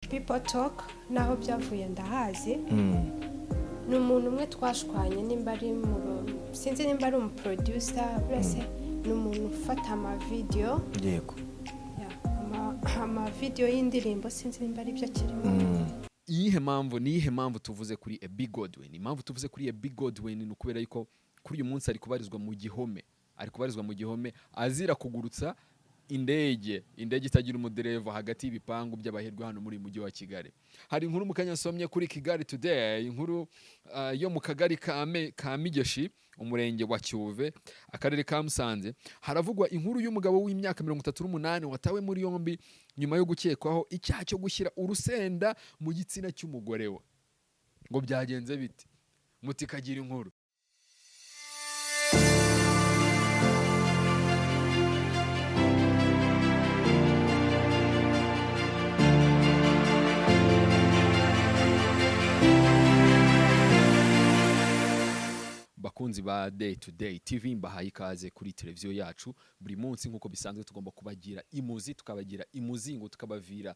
People talk, naho byavuye ndahazi. Ni umuntu umwe twashwanye, nimba ari mu, sinzi nimba ari umuproducer, burese ni umuntu ufata amavideyo. Ya, amavideyo y'indirimbo, sinzi nimba ari byo kirimo. Iyihe mpamvu, ni iyihe mpamvu tuvuze kuri Ebi Godwin? Impamvu tuvuze kuri Ebi Godwin ni ukubera yuko kuri uyu munsi ari kubarizwa mu gihome, ari kubarizwa mu gihome azira kugurutsa indege itagira umudereva hagati y'ibipangu by'abaherwe hano muri uyu mujyi wa Kigali. Hari inkuru mu kanya nsomye kuri Kigali Today, inkuru yo mu kagari ka Migeshi, umurenge wa Cyuve, akarere ka Musanze. Haravugwa inkuru y'umugabo w'imyaka 38 watawe muri yombi nyuma yo gukekwaho icyaha cyo gushyira urusenda mu gitsina cy'umugore we. Ngo byagenze bite? Mutikagira inkuru. Bakunzi ba Day to Day TV, mbahaye ikaze kuri televiziyo yacu. Buri munsi nk'uko bisanzwe tugomba kubagira imuzi, tukabagira imuzingo, tukabavira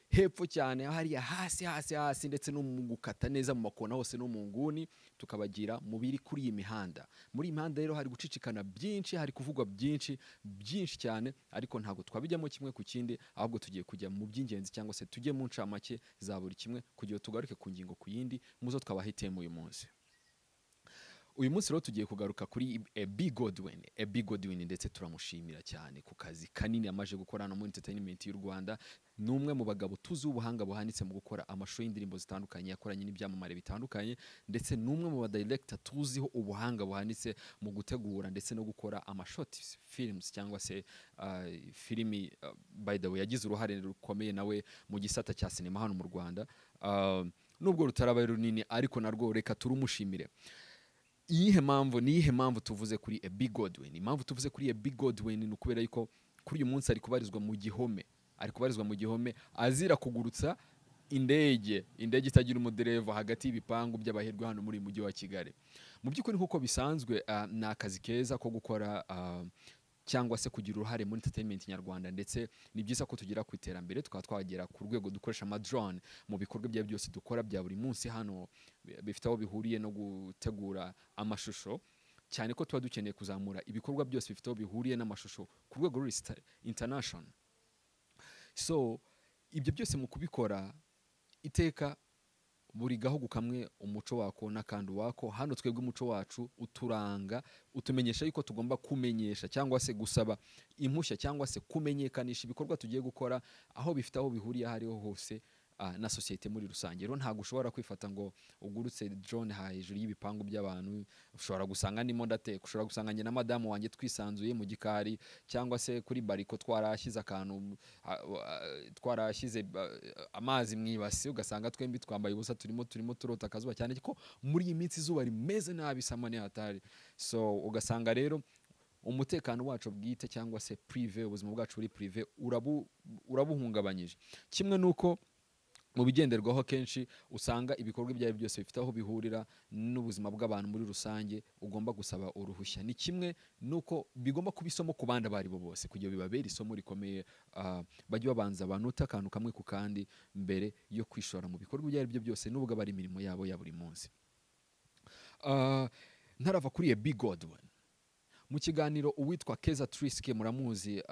hepfo cyane hariya hasi hasi hasi, ndetse no mu gukata neza mu makona hose no mu nguni, tukabagira mu biri kuri iyi mihanda. Muri iyi mihanda rero hari gucicikana byinshi, hari kuvugwa byinshi byinshi cyane, ariko ntabwo twabijyamo kimwe ku kindi, ahubwo tugiye kujya mu by'ingenzi cyangwa se tujye mu ncamake za buri kimwe kugira ngo tugaruke ku ngingo ku yindi muzo twabahitiyemo uyu munsi. Uyu munsi rero tugiye kugaruka kuri Ebi Godwin. Ebi Godwin ndetse turamushimira cyane ku kazi kanini amaze gukora hano muri entertainment y'u Rwanda. Ni umwe mu bagabo tuzi ubuhanga buhanitse mu gukora amashusho y'indirimbo zitandukanye, yakoranye n'ibyamamare bitandukanye, ndetse ni umwe mu badirector tuziho ubuhanga buhanitse mu gutegura ndetse no gukora ama short films cyangwa se filimi. By the way, yagize uruhare rukomeye nawe mu gisata cya sinema hano mu Rwanda, nubwo rutaraba runini, ariko narwo reka turumushimire. Iyihe mpamvu, ni iyihe mpamvu tuvuze kuri Ebi Godwin? Impamvu tuvuze kuri Ebi Godwin ni ukubera yuko kuri uyu munsi ari kubarizwa mu gihome, ari kubarizwa mu gihome azira kugurutsa indege itagira umudereva hagati y'ibipangu by'abaherwe hano muri uyu mujyi wa Kigali. Mu by'ukuri nk'uko bisanzwe, ni akazi keza ko gukora cyangwa se kugira uruhare muri entertainment nyarwanda, ndetse ni byiza ko tugera ku iterambere tukaba twagera ku rwego dukoresha ama drone mu bikorwa ibyo byose dukora bya buri munsi hano bifite aho bihuriye no gutegura amashusho, cyane ko tuba dukeneye kuzamura ibikorwa byose bifite aho bihuriye n'amashusho ku rwego ruri international. So ibyo byose mu kubikora iteka buri gahugu kamwe umuco wako n'akandi wako. Hano twebwe umuco wacu uturanga, utumenyesha yuko tugomba kumenyesha cyangwa se gusaba impushya cyangwa se kumenyekanisha ibikorwa tugiye gukora aho bifite aho bihuriye aho ariho hose na sosiyete muri rusange. Rero ntabwo ushobora kwifata ngo ugurutse drone hejuru y'ibipangu by'abantu. Ushobora gusanga ndimo ndateka, ushobora gusanga njye na madamu wanjye twisanzuye mu gikari cyangwa se kuri bariko, twarashyize akantu, twarashyize amazi mu ibasi, ugasanga twembi twambaye ubusa, turimo turota akazuba, cyane ko muri iyi minsi izuba rimeze nabi, sama ni hatari. So ugasanga rero umutekano wacu bwite cyangwa se privé, ubuzima bwacu buri privé urabuhungabanyije. Kimwe nuko mu bigenderwaho kenshi usanga ibikorwa ibyo ari byo byose bifite aho bihurira n'ubuzima bw'abantu muri rusange ugomba gusaba uruhushya. Ni kimwe nuko bigomba kuba isomo ku bandi abo ari bo bose, kugira bibabere isomo rikomeye, bajye babanza banute akantu kamwe ku kandi mbere yo kwishora mu bikorwa ibyo ari byo byose, nubwo aba ari imirimo yabo ya buri munsi. Ntarava kuri Ebi Godwin, mu kiganiro uwitwa Keza Triske, muramuzi,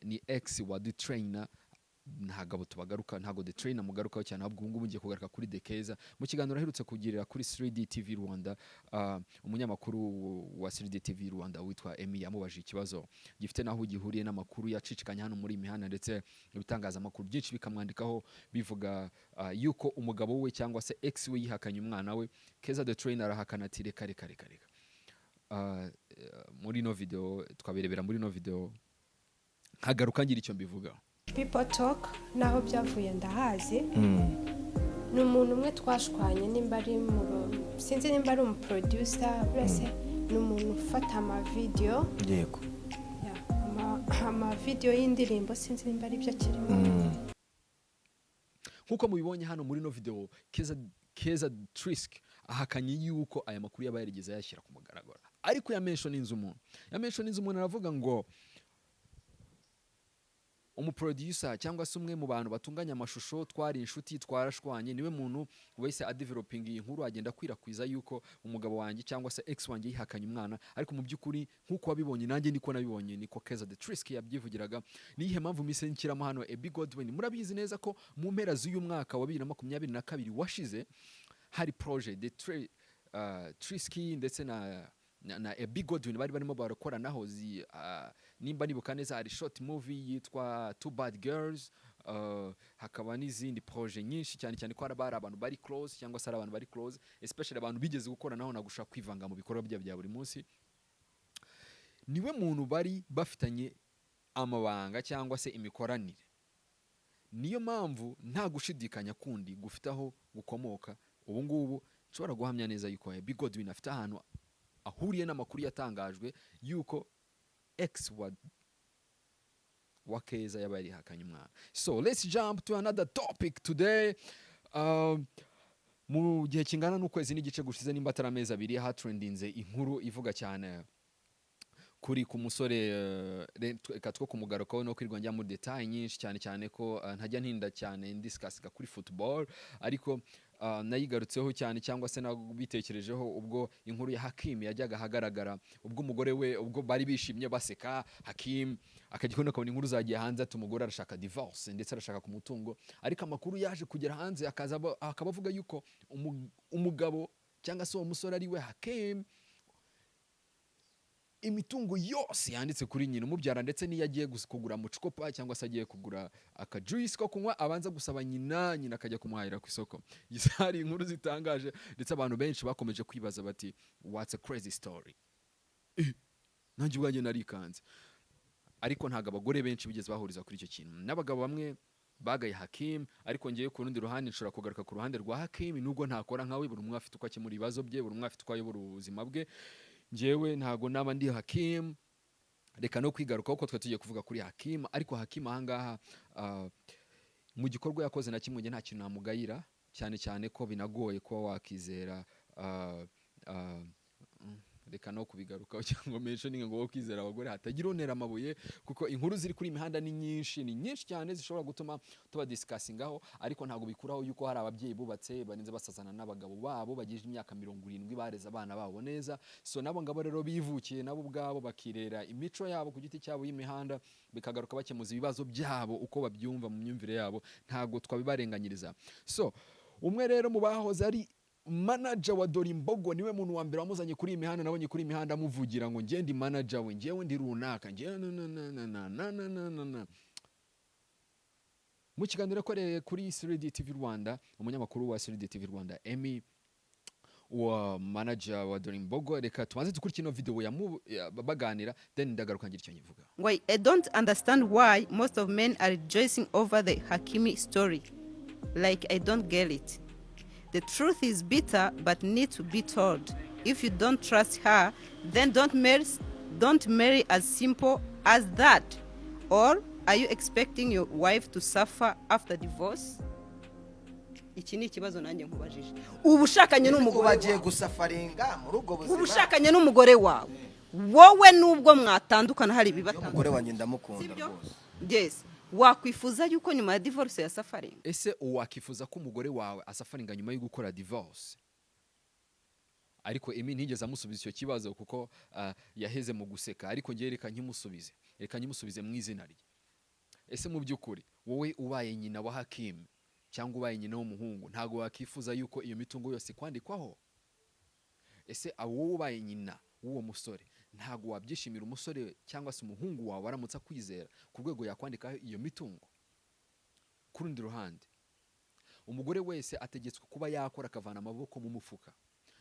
ni ex wa The Trainer. Ntabwo tubagaruka, ntabwo The Trainer mugarukaho cyane, ahubwo ubu ngubu ngiye kugaruka kuri The Keza. Mu kiganiro aherutse kugirira kuri 3D TV Rwanda, umunyamakuru wa 3D TV Rwanda witwa Emmy yamubajije ikibazo gifite naho gihuriye n'amakuru yacicikanye hano muri imihanda, ndetse ibitangazamakuru byinshi bikamwandikaho bivuga yuko umugabo we cyangwa se ex we yihakanye umwana we. Keza The Trainer arahakana ati reka reka reka reka. Muri ino video twabirebera, muri ino video nkagaruka ngira icyo mbivugaho. People talk, naho byavuye ndahazi. Ni umuntu umwe twashwanye, nimba ari mu, sinzi nimba ari umuproducer, burese ni umuntu ufata amavideyo. Ya, amavideyo y'indirimbo, sinzi nimba ari byo kirimo. Nk'uko mubibonye hano muri ino video, Keza Trisk ahakanye yuko aya makuru yaba yarigeze ayashyira ku mugaragaro, ariko ya mentioninze umuntu, ya mentioninze umuntu, aravuga ngo Umuproducer cyangwa se umwe mu bantu batunganya amashusho twari inshuti, twarashwanye, niwe muntu wese adevelopinga iyi nkuru, agenda akwirakwiza yuko umugabo wanjye cyangwa se ex wanjye yihakanye umwana. Ariko mu by'ukuri, nk'uko wabibonye nanjye niko nabibonye, niko Keza the Trisk yabyivugiraga. Niyihe mpamvu mise nshyiramo hano Ebi Godwin? Murabizi neza ko mu mpera z'uyu mwaka wa 2022 washize hari projet the Triski ndetse na Ebi Godwin bari barimo barakoranaho. Nimba nibuka neza, hari short movie yitwa Two Bad Girls, hakaba n'izindi projet nyinshi cyane, cyane ko hari abantu bari close cyangwa se ari abantu bari close, especially abantu bigeze gukoranaho na gushaka kwivanga mu bikorwa byabo bya buri munsi. Niwe muntu bari bafitanye amabanga cyangwa se imikoranire. Niyo mpamvu nta gushidikanya kundi gufite aho gukomoka. Ubu ngubu nshobora guhamya neza yuko Ebi Godwin afite ahantu ahuriye n'amakuru yatangajwe yuko ex wa Keza yaba yarihakanye umwana. So let's jump to another topic today. Mu gihe kingana n'ukwezi n'igice gushize, nimba atari amezi 2, hatrendinze inkuru ivuga cyane kuri ku musore, reka two kumugarukaho no kwirwa njya muri detail nyinshi cyane, cyane ko ntajya ntinda cyane ndiscussiga kuri football, ariko nayigarutseho cyane cyangwa se nabitekerejeho ubwo inkuru ya Hakim yajyaga ahagaragara, ubwo umugore we, ubwo bari bishimye baseka, Hakim akajya kubona akabona inkuru zagiye hanze ati umugore arashaka divorce ndetse arashaka ku mutungo. Ariko amakuru yaje kugera hanze akaza akaba avuga yuko umugabo cyangwa se uwo musore ari we Hakim, imitungo yose yanditse kuri nyina umubyara, ndetse n'iyo agiye kugura mucikopa cyangwa se agiye kugura akajuice ko kunywa, abanza gusaba nyina, nyina akajya kumuhahira ku isoko. Izi hari inkuru zitangaje, ndetse abantu benshi bakomeje kwibaza bati: "What's a crazy story?" Nanjye ubwanjye narikanze. Ariko ntabwo abagore benshi bigeze bahuriza kuri icyo kintu, n'abagabo bamwe bagaye Hakim. Ariko ngewe ku rundi ruhande nshobora kugaruka ku ruhande rwa Hakim, nubwo ntakora nkawe. Buri umwe afite uko akemura ibibazo bye, buri umwe afite uko ayobora ubuzima bwe. Njyewe ntago naba ndi Hakim, reka no kwigarukaho ko twe tugiye kuvuga kuri Hakim. Ariko Hakim ahangaha, mu gikorwa yakoze na kimwe, njye nta kintu namugayira, cyane cyane ko binagoye kuba wakizera, reka no kubigarukaho cyangwa mentioning ngo wowe kwizera abagore hatagira untera amabuye, kuko inkuru ziri kuri iyi mihanda ni nyinshi, ni nyinshi cyane zishobora gutuma tuba discussingaho. Ariko ntabwo bikuraho yuko hari ababyeyi bubatse barinze basazana n'abagabo babo bagije imyaka 70, bareze abana babo neza. So nabo ngabo rero bivukiye nabo ubwabo bakirera imico yabo ku giti cyabo y'imihanda, bikagaruka bakemuza ibibazo byabo uko babyumva mu myumvire yabo, ntabwo twabibarenganyiriza. So umwe rero mu bahoze ari manager wa Dorimbogo, niwe muntu wa mbere wamuzanye kuri iyi mihanda, nabonye kuri iyi mihanda amuvugira ngo njye ndi manager we, njyewe ndi runaka, njyewe na na na na na na na na na. Mu kiganiro yakoreye kuri 3D TV Rwanda, umunyamakuru wa 3D TV Rwanda Emmy, wa manager wa Dorimbogo, reka tubanze dukurikire ino video baganira, then ndagaruka ngira icyo nyivuga. Why I don't understand why most of men are rejoicing over the Hakimi story. Like, I don't get it. The truth is bitter but need to be told. If you don't trust her, then don't marry, as simple as that. Or are you expecting your wife to suffer after divorce? Iki ni ikibazo nanjye nkubajije. Ubu ushakanye n'umugore bagiye wawe. Gusufferinga muri ubwo buzima. Ubu ushakanye n'umugore wawe, wowe nubwo mwatandukana hari umugore ibibatandukanye, wanjye ndamukunda sibyo? rwose. Yes, wakwifuza yuko nyuma ya divorce ya sufferinga? Ese wakifuza ko umugore wawe asufferinga nyuma yo gukora divorce? Ariko Emi ntigeze amusubiza icyo kibazo kuko yaheze mu guseka. Ariko ngewe reka nkimusubize mu izina rye. Ese mu by'ukuri wowe ubaye nyina wa Hakim cyangwa ubaye nyina w'umuhungu, ntabwo wakifuza yuko iyo mitungo yose ikwandikwaho? Ese wowe ubaye nyina w'uwo musore, ntabwo wabyishimira umusore cyangwa se umuhungu wawe aramutse akwizera ku rwego yakwandikaho iyo mitungo? Ku rundi ruhande, umugore wese ategetswe kuba yakora akavana amaboko mu mufuka.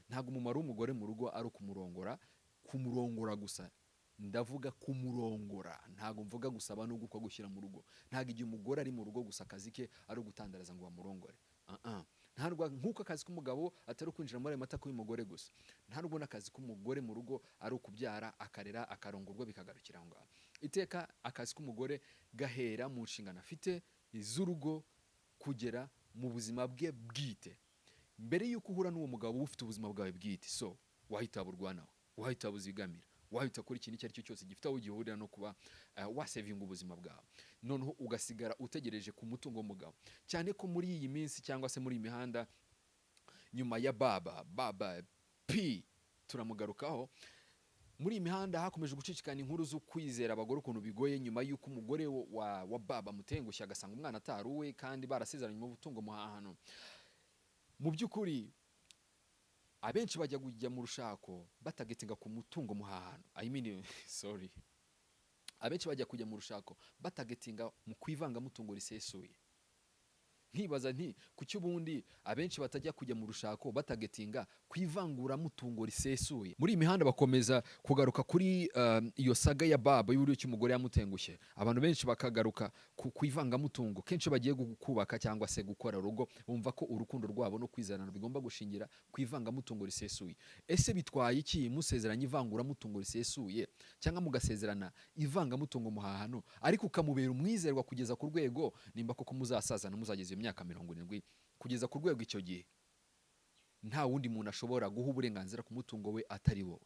Ntabwo umumaro w'umugore mu rugo ari ukumurongora, kumurongora gusa. Ndavuga kumurongora, ntabwo mvuga gusaba no gukwa gushyira mu rugo. Ntabwo igihe umugore ari mu rugo gusa akazi ke ari ugutandaraza ngo bamurongore. Ah, ah. Ntabwo nk'uko akazi k'umugabo atari ukwinjira muri ayo matako y'umugore gusa, ntabwo n'akazi k'umugore mu rugo ari ukubyara, akarera, akarongorwa, bikagarukira aho ngaho. Iteka akazi k'umugore gahera mu nshingano afite z'urugo kugera mu buzima bwe bwite. Mbere y'uko uhura n'uwo mugabo, uba ufite ubuzima bwawe bwite. So wahita burwanaho, wahita buzigamira. Why utakora ikintu icyo ari cyo cyose gifite aho gihurira no kuba wasevinga ubuzima bwawe, noneho ugasigara utegereje ku mutungo w'umugabo? Cyane ko muri iyi minsi cyangwa se muri iyi mihanda, nyuma ya Baba P turamugarukaho, muri iyi mihanda hakomeje gucicikana inkuru zo kwizera abagore ukuntu bigoye, nyuma y'uko umugore wa Baba amutengushye, agasanga umwana atari uwe kandi barasezeranye mu butungo muhahano. Mu by'ukuri abenshi bajya kujya mu rushako batagetinga ku mutungo muhahano, I mean, sorry, abenshi bajya kujya mu rushako batagetinga mu kwivangamutungo risesuye. Nkibaza nti kuki ubundi abenshi batajya kujya mu rushako batagetinga ku ivanguramutungo risesuye? Muri iyi mihanda bakomeza kugaruka kuri iyo saga ya Baba y'uburyo ki umugore yamutengushye. Abantu benshi bakagaruka ku ivangamutungo. Kenshi bagiye kubaka cyangwa se gukora urugo, bumva ko urukundo rwabo no kwizerana bigomba gushingira ku ivangamutungo risesuye. Ese bitwaye iki musezeranye ivanguramutungo risesuye cyangwa mugasezerana ivangamutungo muhahano, ariko ukamubera umwizerwa kugeza ku rwego nimba koko muzasazana, muzageza iyo myaka 70, kugeza ku rwego icyo gihe nta wundi muntu ashobora guha uburenganzira ku mutungo we atari wowe?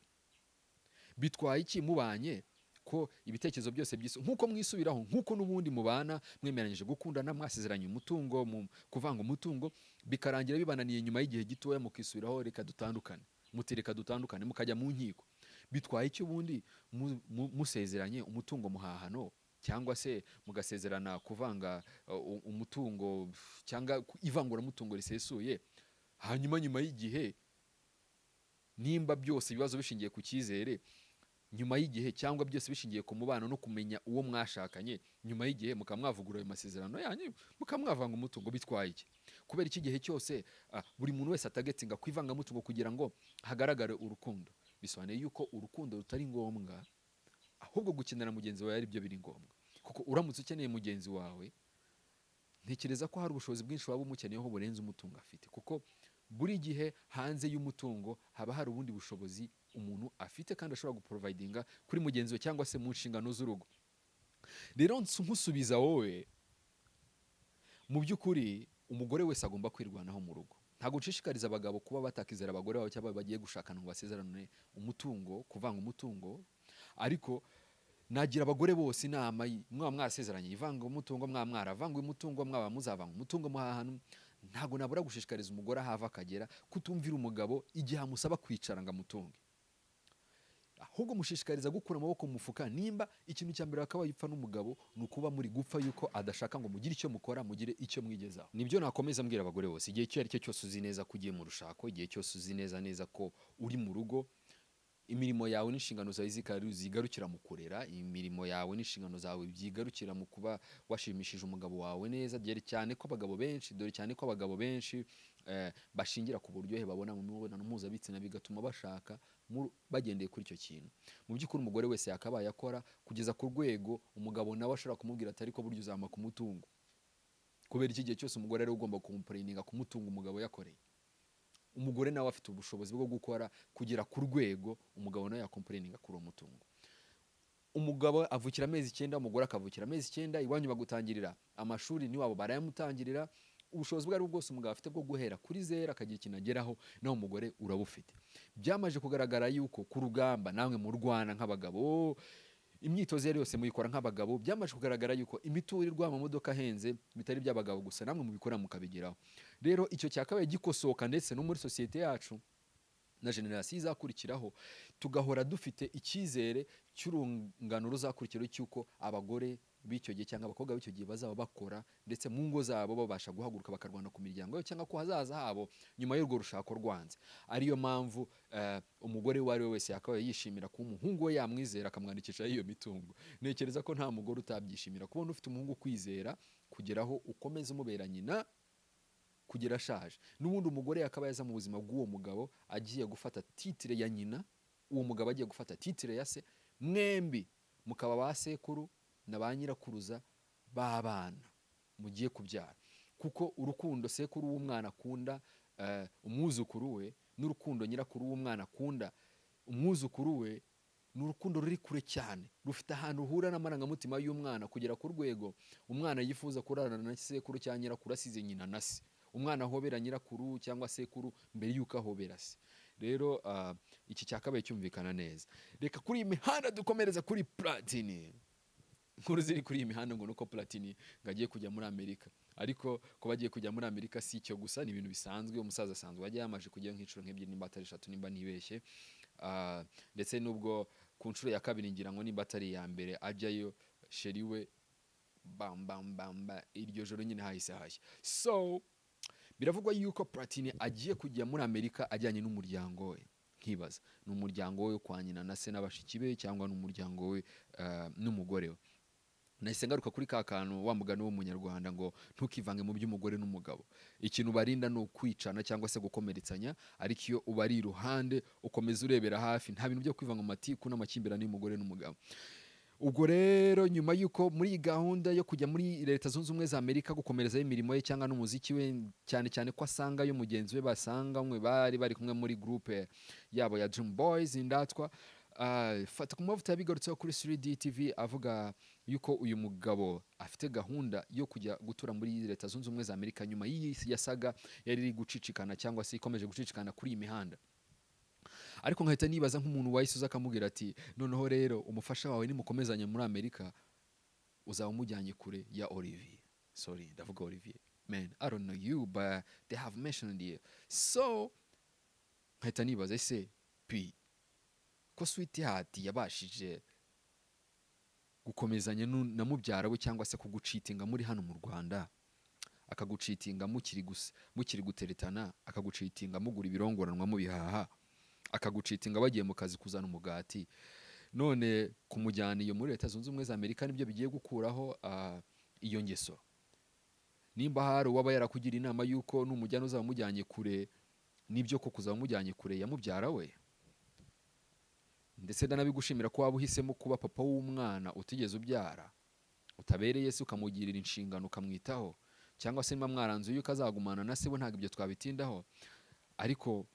Bitwaye iki mubanye ko ibitekerezo byose nk'uko mwisubiraho, nk'uko n'ubundi mubana mwemeranyije gukundana, mwasezeranye umutungo mu kuvanga umutungo, bikarangira bibananiye, nyuma y'igihe gitoya mukisubiraho, "Reka dutandukane," muti "Reka dutandukane," mukajya mu nkiko? Bitwaye iki ubundi musezeranye umutungo muhahano cyangwa se mugasezerana kuvanga umutungo cyangwa ivanguramutungo risesuye, hanyuma nyuma y'igihe, nimba byose ibibazo bishingiye ku cyizere, nyuma y'igihe cyangwa byose bishingiye ku mubano no kumenya uwo mwashakanye, nyuma y'igihe mukaba mwavugurura ayo masezerano yanyu, mukaba mwavanga umutungo? Bitwaye iki? Kubera iki gihe cyose buri muntu wese atagetinga ku ivangamutungo kugira ngo hagaragare urukundo? Bisobanuye yuko urukundo rutari ngombwa, ahubwo gukenera mugenzi wawe ari byo biri ngombwa. Kuko uramutse ukeneye mugenzi wawe, ntekereza ko hari ubushobozi bwinshi waba umukeneyeho burenze umutungo afite, kuko buri gihe hanze y'umutungo haba hari ubundi bushobozi umuntu afite kandi ashobora guprovidinga kuri mugenzi we cyangwa se mu nshingano z'urugo. Rero nkusubiza wowe, mu by'ukuri umugore wese agomba kwirwanaho mu rugo. Ntabwo nshishikariza abagabo kuba batakizera abagore babo cyangwa bagiye gushakana ngo basezerane umutungo, kuvanga umutungo, ariko nagira abagore bose inama: mwaba mwarasezeranye ivanga umutungo, mwaba mwaravanguye umutungo, mwaba muzavanga umutungo muhahano, ntabwo nabura gushishikariza umugore aho ava akagera kutumvira umugabo igihe amusaba kwicara ngo amutunge, ahubwo mushishikariza gukura amaboko mu mufuka. Nimba ikintu cya mbere wakabaye upfa n'umugabo ni ukuba muri gupfa yuko adashaka ngo mugire icyo mukora, mugire icyo mwigezaho. Nibyo nakomeza mbwira abagore bose: igihe icyo ari cyo cyose uzi neza ko ugiye mu rushako, igihe cyose uzi neza neza ko uri mu rugo, imirimo yawe n'inshingano zawe zigarukira mu kurera, imirimo yawe n'inshingano zawe byigarukira mu kuba washimishije umugabo wawe neza, dore cyane ko abagabo benshi bashingira ku buryohe babona mu mibonano mpuzabitsina, bigatuma bashaka bagendeye kuri icyo kintu. Mu by'ukuri umugore wese yakabaye akora kugeza ku rwego umugabo nawe ashobora kumubwira ati "Ariko burya uzampa ku mutungo." Kubera iki gihe cyose umugore ari we ugomba kumupurininga ku mutungo umugabo yakoreye? Umugore nawe afite ubushobozi bwo gukora kugera ku rwego umugabo nawe yakompureninga kuri uwo mutungo. Umugabo avukira amezi 9, umugore akavukira amezi 9. Iwanyu bagutangirira amashuri, n'iwabo barayamutangirira. Ubushobozi ubwo ari bwo bwose umugabo afite bwo guhera kuri zero akagira ikintu ageraho, naho umugore urabufite. Byamaze kugaragara yuko ku rugamba namwe murwana nk'abagabo, imyitozo iyo ari yose muyikora nk'abagabo. Byamaze kugaragara yuko imiturirwa, amamodoka ahenze bitari iby'abagabo gusa, namwe mubikora mukabigeraho. Rero icyo cyakabaye gikosoka, ndetse no muri sosiyete yacu na generasiyo izakurikiraho, tugahora dufite icyizere cy'urungano ruzakurikiraho cy'uko abagore b'icyo gihe cyangwa abakobwa b'icyo gihe bazaba bakora, ndetse mu ngo zabo babasha guhaguruka bakarwana ku miryango yabo cyangwa ku hazaza habo nyuma y'urwo rushako rwanze. Ariyo mpamvu umugore uwo ari we wese yakabaye yishimira kuba umuhungu we yamwizera akamwandikishaho iyo mitungo. Ntekereza ko nta mugore utabyishimira kubona ufite umuhungu ukwizera kugeraho ukomeza umubera nyina kugera ashaje. N'ubundi umugore yakabaye aza mu buzima bw'uwo mugabo agiye gufata titre ya nyina, uwo mugabo agiye gufata titre ya se, mwembi mukaba ba sekuru na ba nyirakuruza b'abana mugiye kubyara. Kuko urukundo sekuru w'umwana akunda umwuzukuru we n'urukundo nyirakuru w'umwana akunda umwuzukuru we ni urukundo ruri kure cyane, rufite ahantu ruhura n'amarangamutima y'umwana kugera ku rwego umwana yifuza kurarana na sekuru cyangwa nyirakuru asize nyina na se. Umwana ahobera nyirakuru cyangwa sekuru mbere y'uko ahobera se. Rero iki cyakabaye cyumvikana neza. Reka kuri iyi mihanda dukomereza kuri Platini. Inkuru ziri kuri iyi mihanda ngo nuko Platini ngo agiye kujya muri Amerika, ariko kuba agiye kujya muri Amerika si icyo gusa, ni ibintu bisanzwe. Umusaza asanzwe ajya yamaje kujyayo nk'inshuro nk'ebyiri, nimba atari eshatu, nimba ntibeshye. Ndetse nubwo ku nshuro ya kabiri, ngira ngo nimba atari iya mbere ajyayo, chérie we bam bam bam bam, iryo joro nyine hahise hashya. So biravugwa yuko Platini agiye kujya muri Amerika ajyanye n'umuryango we. Nkibaza, ni umuryango we kwa nyina na se n'abashiki be, cyangwa ni umuryango we n'umugore we? Nahise ngaruka kuri ka kantu, wa mugani w'umunyarwanda ngo ntukivange mu by'umugore n'umugabo. Ikintu ubarinda ni ukwicana cyangwa se gukomeretsanya, ariko iyo ubari iruhande ukomeza urebera hafi, nta bintu byo kwivanga mu matiku n'amakimbirane y'umugore n'umugabo. Ubwo rero nyuma y'uko muri iyi gahunda yo kujya muri Leta Zunze Ubumwe za Amerika gukomerezayo imirimo ye cyangwa n'umuziki we, cyane cyane ko asangayo mugenzi we basanganywe bari bari kumwe muri groupe yabo ya Dream Boys Indatwa, Fata ku Mavuta yabigarutseho kuri 3D TV, avuga yuko uyu mugabo afite gahunda yo kujya gutura muri Leta Zunze Ubumwe za Amerika nyuma y'iyi yasaga yari iri gucicikana cyangwa se ikomeje gucicikana kuri iyi mihanda. Ariko nkahita nibaza nk'umuntu wahise uza akamubwira ati: "Noneho rero umufasha wawe nimukomezanya muri Amerika, uzaba umujyanye kure ya Olivier." Sorry, ndavuga Olivier, man, I don't know you, but they have mentioned you. So nkahita nibaza: ese P ko Sweetheart yabashije gukomezanya na mubyara we, cyangwa se kugucheatinga muri hano mu Rwanda, akagucheatinga mukiri gusa, mukiri guteretana, akagucheatinga mugura ibirongoranwa mubihaha, akagucheatinga bagiye mu kazi kuzana umugati, none kumujyana iyo muri Leta Zunze Ubumwe za Amerika nibyo bigiye gukuraho iyo ngeso? Nimba hari uwaba yarakugira inama y'uko numujyana uzaba umujyanye kure, nibyo koko uzaba umujyanye kure ya mubyara we. Ndetse ndanabigushimira ko waba uhisemo kuba papa w'umwana utigeze ubyara, utabereye se, ukamugirira inshingano, ukamwitaho, cyangwa se niba mwaranzuye yuko azagumana na se we, ntabwo ibyo twabitindaho, ariko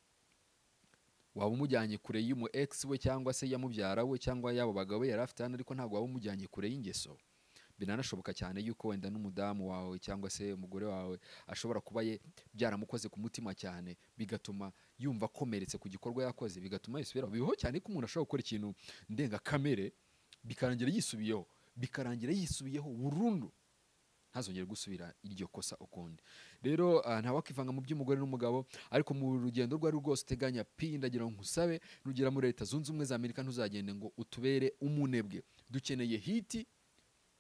waba umujyanye kure y'umu ex we, cyangwa se ya mubyara we, cyangwa y'abo bagabo yari afite hano, ariko ntabwo waba umujyanye kure y'ingeso. Binanashoboka cyane yuko wenda n'umudamu wawe cyangwa se umugore wawe ashobora kuba ye byaramukoze ku mutima cyane, bigatuma yumva akomeretse ku gikorwa yakoze, bigatuma yisubiraho. Bibaho cyane ko umuntu ashobora gukora ikintu ndengakamere bikarangira yisubiyeho, bikarangira yisubiyeho burundu, ntazongere gusubira iryo kosa ukundi. Rero ntawakivanga mu by'umugore n'umugabo, ariko mu rugendo rwo ari rwose uteganya, Pi, ndagira ngo nkusabe, nugera muri Leta Zunze Ubumwe za Amerika ntuzagende ngo utubere umunebwe. Dukeneye hit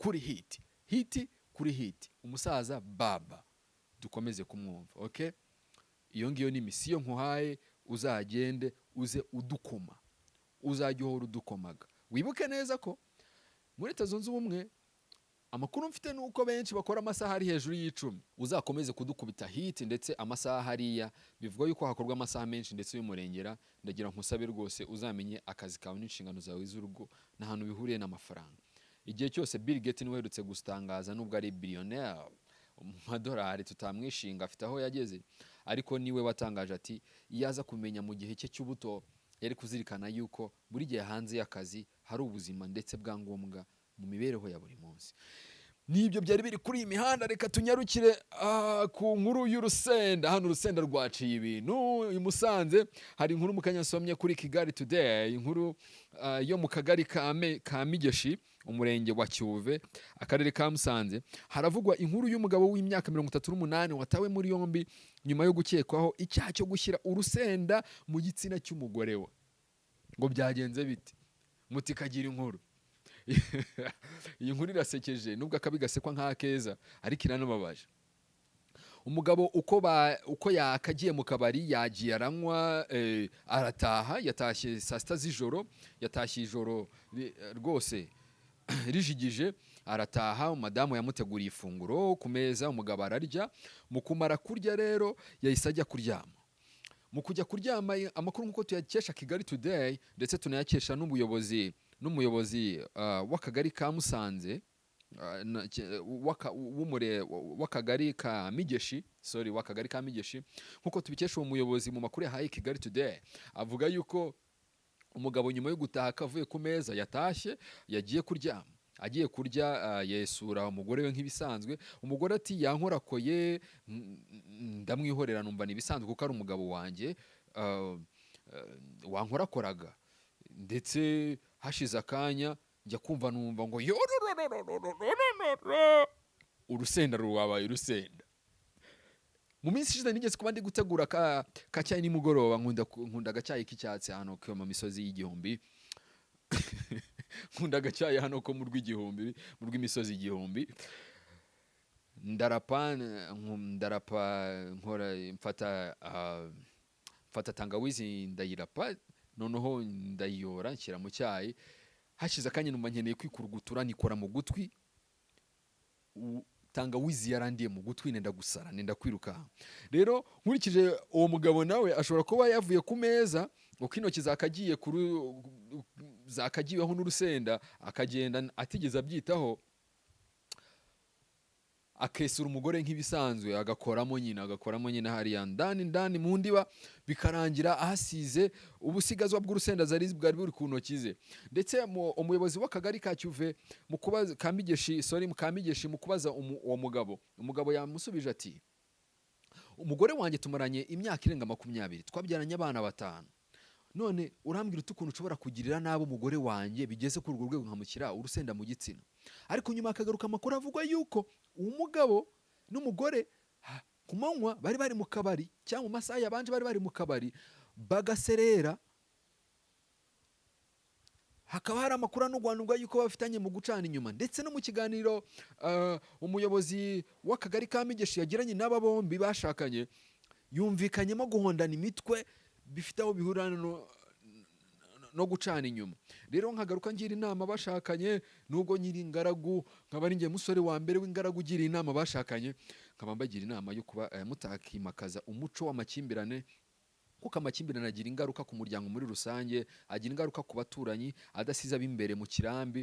kuri hit, hit kuri hit. Umusaza baba dukomeze kumwumva. Okay, iyo ngiyo ni mission nkuhaye. Uzagende uze udukoma, uzajya uhora udukomaga. Wibuke neza ko muri Leta Zunze Ubumwe, amakuru mfite ni uko benshi bakora amasaha ari hejuru y'10. Uzakomeze kudukubita hit, ndetse amasaha hariya bivugwa yuko hakorwa amasaha menshi ndetse y'umurengera. Ndagira nkusabe rwose uzamenye akazi kawe n'inshingano zawe z'urugo n'ahantu bihuriye n'amafaranga. Igihe cyose Bill Gates niwe uherutse gutangaza, nubwo ari billionaire mu madolari tutamwishinga, afite aho yageze, ariko niwe watangaje ati iyo aza kumenya mu gihe cye cy'ubuto, yari kuzirikana yuko buri gihe hanze y'akazi hari ubuzima ndetse bwa ngombwa mu mibereho ya buri munsi. Nibyo byari biri kuri iyi mihanda. Reka tunyarukire ku nkuru y'urusenda. Hano urusenda rwaciye ibintu i Musanze. Hari inkuru mu kanya nsomye kuri Kigali Today, inkuru yo mu kagari ka Migeshi, umurenge wa Cyuve, akarere ka Musanze. Haravugwa inkuru y'umugabo w'imyaka 38 watawe muri yombi nyuma yo gukekwaho icyaha cyo gushyira urusenda mu gitsina cy'umugore we. Ngo byagenze bite? Muti kagira inkuru. Iyi nkuru irasekeje, nubwo akabi gasekwa nk'akeza, ariko iranababaje. Umugabo uko yakagiye mu kabari, yagiye aranywa, arataha. Yatashye saa 6 z'ijoro, yatashye ijoro rwose rijigije, arataha. Madamu yamuteguriye ifunguro ku meza, umugabo ararya. Mu kumara kurya rero yahise ajya kuryama. Mu kujya kuryama, amakuru nk'uko tuyakesha Kigali Today, ndetse tunayakesha n'umuyobozi w'akagari ka Musanze, w'akagari ka Migeshi, sorry, w'akagari ka Migeshi, nk'uko tubikesha uwo muyobozi mu makuru yahaye Kigali Today, avuga yuko umugabo nyuma yo gutaha kavuye ku meza, yatashye yagiye kuryama. Agiye kurya, yesura umugore we nk'ibisanzwe. Umugore ati: "Yankorakoye." Ndamwihorera, numva ni ibisanzwe kuko ari umugabo wanjye. Wankorakoraga, ndetse hashize akanya njya kumva numva ngo yororororororororo, urusenda rwabaye urusenda. Mu minsi ishize nigeze kuba ndi gutegura ka cyayi nimugoroba. Nkunda agacyayi k'icyatsi hano ko mu misozi y'igihumbi. Nkunda agacyayi hano ko mu rw'igihumbi, mu rw'imisozi igihumbi. Ndarapa, nkora, mfata tangawizi ndayirapa, noneho ndayiyora nshyira mu cyayi. Hashize akanya numva nkeneye kwikurugutura, nikora mu gutwi, tangawizi yarandiye mu gutwi, nenda gusara, nenda kwirukanka. Rero nkurikije uwo mugabo, nawe ashobora kuba yavuye ku meza, uko intoki zakagiweho n'urusenda, akagenda atigeze abyitaho, akesura umugore nk'ibisanzwe, agakoramo nyine hariya ndani ndani mu ndiba, bikarangira ahasize ubusigazwa bw'urusenda zari bwari buri ku ntoki ze. Ndetse umuyobozi w'akagari ka Cyuve mu kubaza Kamigeshi, sorry, mu Kamigeshi, mu kubaza uwo mugabo, umugabo yamusubije ati: "Umugore wanjye tumaranye imyaka irenga 20, twabyaranye abana batanu. None urambwira ute ukuntu ushobora kugirira nabi umugore wanjye bigeze kuri urwo rwego, nkamushyira urusenda mu gitsina?" Ariko nyuma hakagaruka amakuru avuga yuko uwo mugabo n'umugore ku manywa bari bari mu kabari, cyangwa mu masaha yabanje bari bari mu kabari bagaserera. Hakaba hari amakuru anugwanugwa yuko bafitanye mu gucana inyuma. Ndetse no mu kiganiro umuyobozi w'akagari ka Migeshi yagiranye n'aba bombi bashakanye, yumvikanyemo guhondana imitwe bifite aho bihurira no gucana inyuma. Rero nkagaruka ngira inama bashakanye, nubwo nyiri ingaragu, nkaba ari njye musore wa mbere w'ingaragu ugira inama bashakanye, nkaba mbagira inama yo kuba mutakimakaza umuco w'amakimbirane, kuko amakimbirane agira ingaruka ku muryango muri rusange, agira ingaruka ku baturanyi adasize ab'imbere mu kirambi,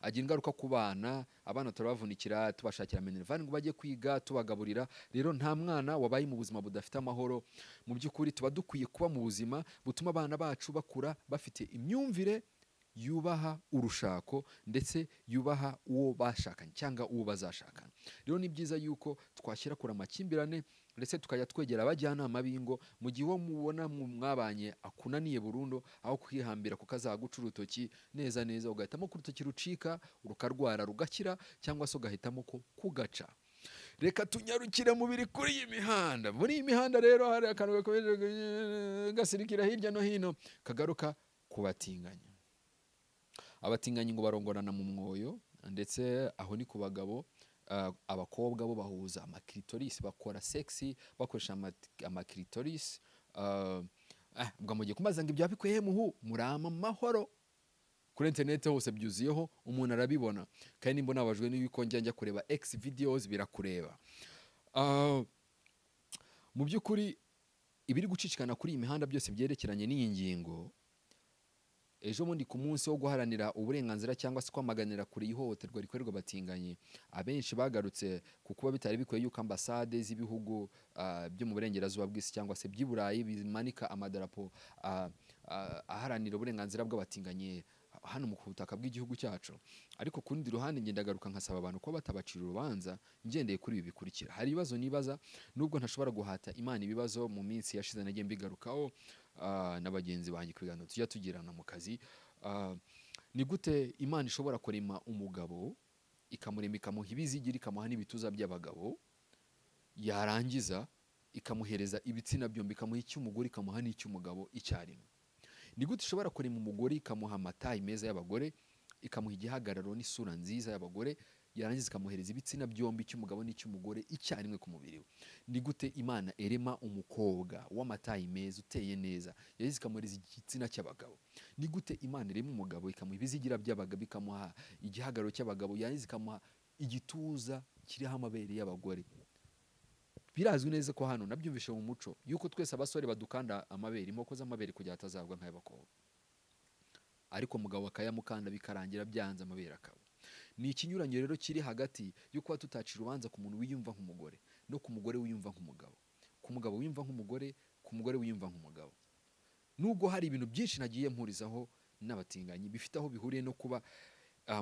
agira ingaruka ku bana. Abana turabavunikira tubashakira minerval ngo bajye kwiga, tubagaburira. Rero nta mwana wabaye mu buzima budafite amahoro. Mu by'ukuri tuba dukwiye kuba mu buzima butuma abana bacu bakura bafite imyumvire yubaha urushako, ndetse yubaha uwo bashakanye cyangwa uwo bazashakana. Rero ni byiza yuko twashyira kure amakimbirane, ndetse tukajya twegera abajyanama b'ingo mu gihe uwo mubona mwabanye akunaniye burundu, aho kwihambira kuko azaguca urutoki neza neza, ugahitamo ko urutoki rucika rukarwara rugakira, cyangwa se ugahitamo ko kugaca. Reka tunyarukire mu biri kuri iyi mihanda. Muri iyi mihanda rero hari akantu gakomeje gasirikira hirya no hino, kagaruka ku batinganyi. Abatinganyi ngo barongorana mu mwoyo, ndetse aho ni ku bagabo. Abakobwa bo bahuza amaclitoris, bakora sex bakoresha amaclitoris. Ubwo mugiye kumbaza ngo ibyo bikuye muhu murama amahoro? Kuri internet hose byuzuyeho, umuntu arabibona. Kandi nimba nabajwe n'uko njya kureba X videos, birakureba. Mu by'ukuri ibiri gucicikana kuri iyi mihanda byose byerekeranye n'iyi ngingo. Ejo bundi ku munsi wo guharanira uburenganzira cyangwa se kwamaganira kure ihohoterwa rikorerwa abatinganyi, abenshi bagarutse ku kuba bitari bikwiye yuko ambasade z'ibihugu byo mu burengerazuba bw'isi cyangwa se by'i Burayi bimanika amadarapo aharanira uburenganzira bw'abatinganyi hano mu butaka bw'igihugu cyacu. Ariko ku rundi ruhande ngenda ngaruka nkasaba abantu kuba batabacira urubanza ngendeye kuri ibi bikurikira. Hari ibibazo nibaza, nubwo ntashobora guhata Imana ibibazo. Mu minsi yashize nagiye mbigarukaho na bagenzi banjye ku biganiro tujya tugirana mu kazi. Ni gute Imana ishobora kurema umugabo, ikamurema, ikamuha ibizigira, ikamuha n'ibituza by'abagabo, yarangiza ikamuhereza ibitsina byombi, ikamuha icy'umugore, ikamuha n'icy'umugabo icyarimwe? Ni gute ishobora kurema umugore, ikamuha amatayi meza y'abagore, ikamuha igihagararo n'isura nziza y'abagore, yarangiza ikamuhereza ibitsina byombi, icy'umugabo n'icy'umugore icyarimwe ku mubiri we? Ni gute Imana erema umukobwa w'amatayi meza, uteye neza, yarangiza ikamuhereza igitsina cy'abagabo? Ni gute Imana irema umugabo, ikamuha ibizigira by'abagabo, ikamuha igihagararo cy'abagabo, yarangiza ikamuha igituza kiriho amabere y'abagore? Birazwi neza ko hano nabyumvishe mu muco yuko twese abasore badukanda amabere, inkoko z'amabere, kugira atazagwa nk'ay'abakobwa, ariko umugabo akayamukanda bikarangira byanze, amabere akaba ni ikinyuranyo. Rero kiri hagati yo kuba tutacira urubanza ku muntu wiyumva nk'umugore no ku mugore wiyumva nk'umugabo, ku mugabo wiyumva nk'umugore, ku mugore wiyumva nk'umugabo. Nubwo hari ibintu byinshi nagiye mpurizaho n'abatinganyi bifite aho bihuriye no kuba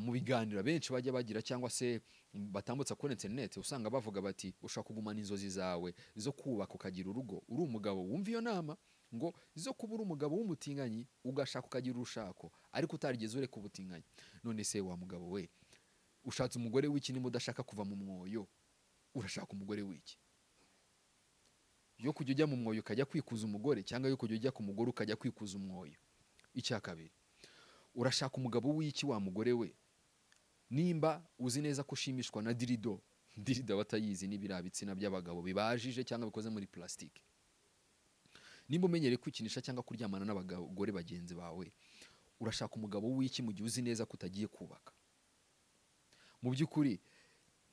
mu biganiro benshi bajya bagira cyangwa se batambutsa kuri interineti, usanga bavuga bati ushobora kugumana inzozi zawe zo kubaka ukagira urugo uri umugabo wumva iyo nama. Ngo zo kuba uri umugabo w'umutinganyi, ugashaka ukagira urushako ariko utarigeze ureka ubutinganyi. None se wa mugabo we, ushatse umugore w'iki niba udashaka kuva mu mwoyo? Urashaka umugore w'iki? Yo kujya ujya mu mwoyo ukajya kwikuza umugore, cyangwa yo kujya ujya ku mugore ukajya kwikuza umwoyo? Icya kabiri, urashaka umugabo w'iki wa mugore we, nimba uzi neza ko ushimishwa na dildo? Dildo abatayizi ni biriya bitsina by'abagabo bibajije cyangwa bikoze muri plastique. Nimba umenyereye kwikinisha cyangwa kuryamana n'abagore bagenzi bawe, urashaka umugabo w'iki mu gihe uzi neza ko utagiye kubaka? Mu by'ukuri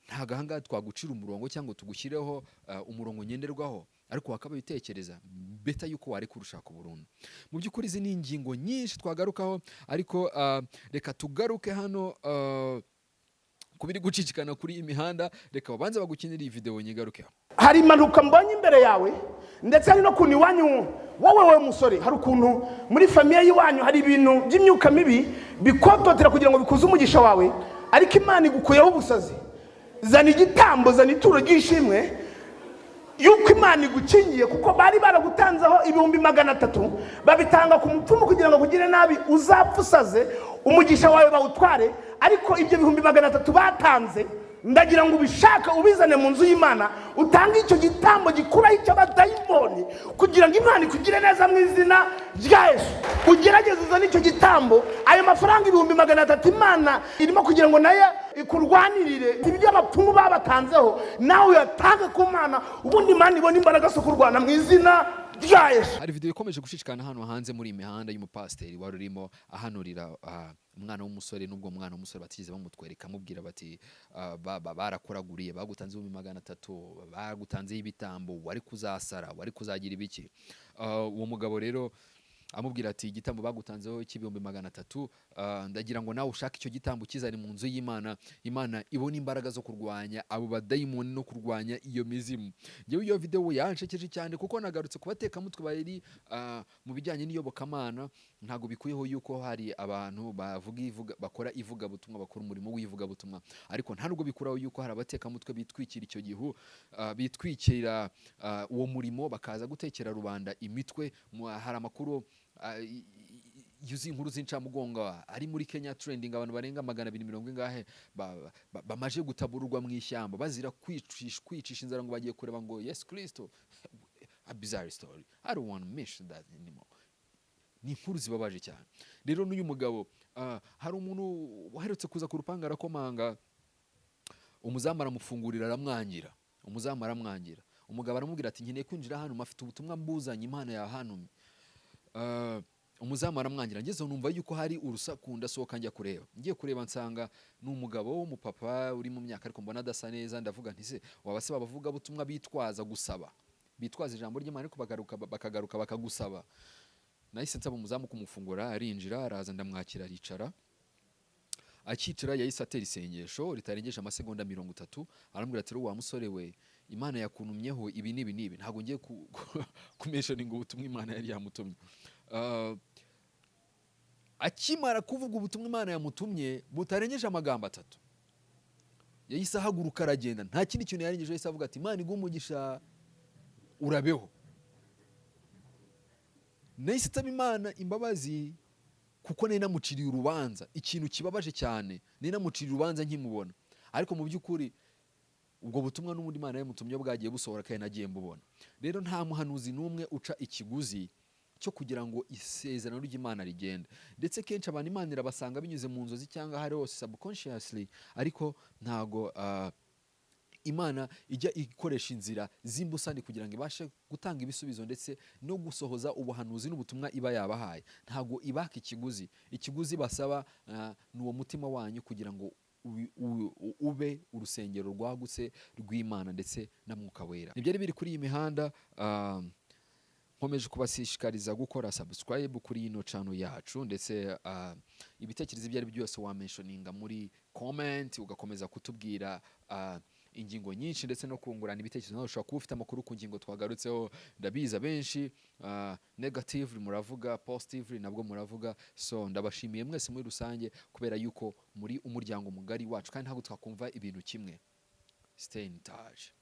ntabwo ahangaha twagucira umurongo cyangwa tugushyireho umurongo ngenderwaho, ariko wakabaye utekereza better yuko wareka urushako burundu. Mu by'ukuri izi ni ingingo nyinshi twagarukaho, ariko reka tugaruke hano ku biri gucicikana kuri iyi mihanda. Reka babanze bagukinire iyi video nyigarukeho. Hari impanuka mbonye imbere yawe, ndetse hari no kuntu iwanyu, wowe musore, hari ukuntu muri famille y'iwanyu hari ibintu by'imyuka mibi bikototera kugira ngo bikuze umugisha wawe, ariko Imana igukuyeho ubusazi. Zana igitambo, zana ituro ry'ishimwe yuko Imana igukingiye, kuko bari baragutanzeho 300,000, babitanga ku mupfumu kugira ngo akugire nabi, uzapfa usaze, umugisha wawe bawutware. Ariko ibyo 300,000 batanze, ndagira ngo ubishake ubizane mu nzu y'Imana, utange icyo gitambo gikuraho icy'abadayimoni kugira ngo Imana ikugire neza mu izina rya Yesu. Ugerageze uzane icyo gitambo, ayo mafaranga 300,000. Imana irimo kugira ngo nayo ikurwanirire. Ibyo abapfumu babatanzeho, nawe uyatange ku Mana, ubundi Imana ibone imbaraga zo kurwana mu izina rya Yesu. Hari video ikomeje gushishikana hano hanze muri iyi mihanda y'umupasiteri wari urimo ahanurira umwana w'umusore, n'ubwo umwana w'umusore batigeze bamutwereka, amubwira bati barakoraguriye, bagutanze 300,000, bagutanzeho ibitambo, wari kuzasara, wari kuzagira ibiki. Uwo mugabo rero amubwira ati igitambo bagutanzeho cy'300,000, ndagira ngo nawe ushake icyo gitambo kizane mu nzu y'Imana, Imana ibone imbaraga zo kurwanya abo badayimoni no kurwanya iyo mizimu. Ngewe iyo video yanshekeje cyane, kuko nagarutse ku batekamutwe bari mu bijyanye n'iyobokamana. Ntabwo bikuyeho yuko hari abantu bavuga ivuga, bakora ivugabutumwa, bakora umurimo w'ivugabutumwa, ariko nta nubwo bikuraho yuko hari abatekamutwe bitwikira icyo gihu, bitwikira uwo murimo, bakaza gutekera rubanda imitwe. Hari amakuru yuzuye inkuru z'incamugongo ari muri Kenya trending, abantu barenga 200 ingahe bamaje gutabururwa mu ishyamba bazira kwicisha inzara ngo bagiye kureba ngo Yesu Kristo. A bizarre story, I don't want to mention that anymore. Ni inkuru zibabaje cyane. Rero n'uyu mugabo, hari umuntu uherutse kuza ku rupangu arakomanga, umuzamu aramufungurira aramwangira. Umuzamu aramwangira, umugabo aramubwira ati nkeneye kwinjira hano, mafite ubutumwa mbuzanye, Imana yahantumye. Umuzamu aramwangira. Ngeze numva yuko hari urusaku, ndasohoka njya kureba. Ngiye kureba nsanga ni umugabo w'umupapa uri mu myaka, ariko mbona adasa neza. Ndavuga nti se waba se babavuga butumwa bitwaza gusaba, bitwaza ijambo ry'Imana, ariko bakagaruka bakagusaba? Nahise nsaba umuzamu kumufungura, arinjira, araza, ndamwakira, aricara. Akicara yahise atera isengesho ritarengeje amasegonda 30, arambwira ati wa musore we, Imana yakuntumyeho ibi n'ibi n'ibi. Ntabwo ngiye kumentioninga ubutumwa Imana yari yamutumye. Akimara kuvuga ubutumwa Imana yamutumye butarengeje amagambo atatu, yahise ahaguruka aragenda. Nta kindi kintu yarengeje, yahise avuga ati Imana iguhe umugisha, urabeho. Nahise nsaba Imana imbabazi kuko nari namuciriye urubanza. Ikintu kibabaje cyane, nari namuciriye urubanza nkimubona, ariko mu by'ukuri ubwo butumwa n'ubundi Imana yamutumye bwagiye busohora kandi nagiye mbubona. Rero nta muhanuzi n'umwe uca ikiguzi cyo kugira ngo isezerano ry'Imana rigende. Ndetse kenshi abantu Imana irabasanga binyuze mu nzozi cyangwa ahari hose subconsciously, ariko ntago Imana ijya ikoresha inzira z'imbusane kugira ngo ibashe gutanga ibisubizo ndetse no gusohoza ubuhanuzi n'ubutumwa iba yabahaye. Ntago ibaka ikiguzi. Ikiguzi basaba ni uwo mutima wanyu kugira ngo ube urusengero rwagutse rw'Imana ndetse na Mwuka Wera. Ntibyari biri kuri iyi mihanda. Nkomeje kubashishikariza gukora subscribe kuri ino channel yacu, ndetse ibitekerezo ibyo ari byo byose wamentioninga muri comment, ugakomeza kutubwira ingingo nyinshi ndetse no kungurana ibitekerezo. Nawe ushobora kuba ufite amakuru ku ngingo twagarutseho. Ndabizi abenshi negatively muravuga, positively nabwo muravuga. So ndabashimiye mwese muri rusange kubera yuko muri umuryango mugari wacu, kandi ntabwo twakumva ibintu kimwe. Stay in touch.